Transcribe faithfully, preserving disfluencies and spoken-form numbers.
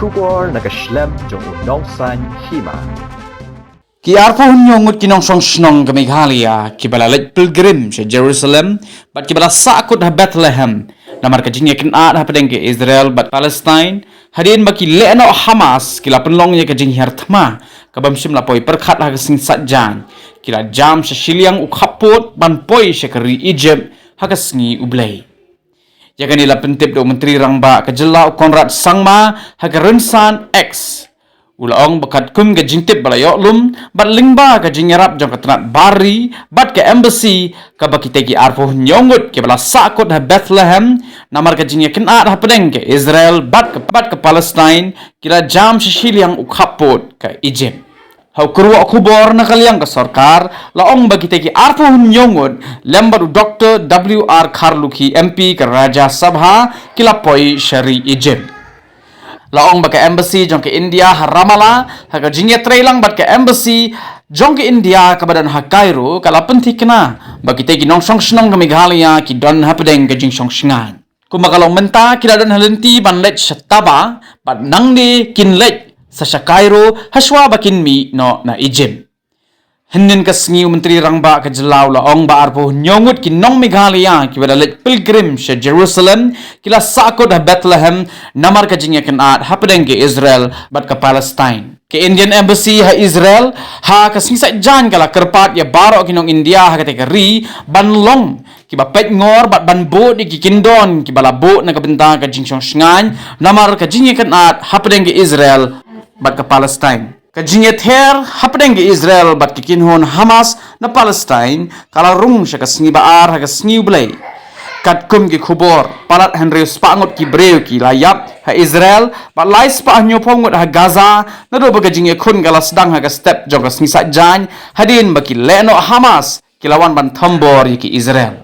Khubor na ka shlem jong u Nongsaiñ Hima. Ki arphew hynñiew ngut ki nongshong shnong ka Meghalaya kiba la leit pilgrim sha Jerusalem bad kiba la sahkut ha Bethlehem namar ka jingïakynad hapdeng ka Israel bad Palestine, hadien ba ki lehnoh Hamas ki la pynlong ïa ka jinghiar thma kaba ym shym la poi pyrkhat ha ka sngi Saitjaiñ, ki la jam sha shiliang u khappud ban poi sha ka ri Egypt ha ka sngi U Blei. Ïa kane la pyntip da u Myntri Rangbah ka jylla u Conrad Sangma ha ka rynsan X. U la ong ba katkum ka jingtip ba la ïoh lum bad lyngba ka jingïarap jong ka tnat bar ri bad ka embassy, kaba kitei ki arphew hynñiew ngut kiba la sahkut ha Bethlehem namar ka jingïakynad hapdeng ka Israel bad ka, bad ka Palestine, ki la jam sha shiliang u khappud ka Egypt. Ha u kyrwoh khubor na ka liang ka sorkar, la ong ba kitei ki arphew hynñiew ngut lem bad u Doktor W R Kharlukhi, M P ka Rajya Sabha, ki la poi sha ri Egypt. La ong ba ka embassy jong ka India ha Ramallah, ha ka jingïatreilang bad ka embassy jong ka India kaba don ha Cairo, ka la pynthikna ba kitei ki nongshong shnong ka Meghalaya ki don hapdeng ka jingshong shngaiñ. Kumba ka long mynta, ki la don ha lynti ban leit sha Taba bad nangne kin leit sa sha Cairo hashwa ba kin mih noh na Egypt. Hynnin ka sngi u Myntri Rangbah ka jylla u la ong ba arphew hynñiew ngut ki nong Meghalaya kiba la leit pilgrim sha Jerusalem, ki la sahkut ha Bethlehem namar ka jingïakynad hapdeng ka Israel bad ka Palestine. Ka Indian Embassy ha Israel ha ka sngi Saitjaiñ ka la kyrpad ïa baroh ki nong India ha katei ka ri ban long kiba peitngor bad ban bud ïa ki kyndon kiba la buh na ka bynta ka jingshong shngaiñ namar ka jingïakynad hapdeng ka Israel bad ka Palestine. Ka jingïather hapdeng ka Israel bad ka kynhun Hamas na Palestine ka la rung sha ka sngi ba ar ha ka sngi U Blei. Katkum ki khubor, palat hynriew spah ngut ki briew ki la ïap ha Israel bad lai spah hynñiewphew ngut ha Gaza, naduh ba ka jingïakhun ka la sdang ha ka step jong ka sngi Saitjaiñ, hadien ba ki lehnoh Hamas ki la wan ban thombor ïa ki Israel.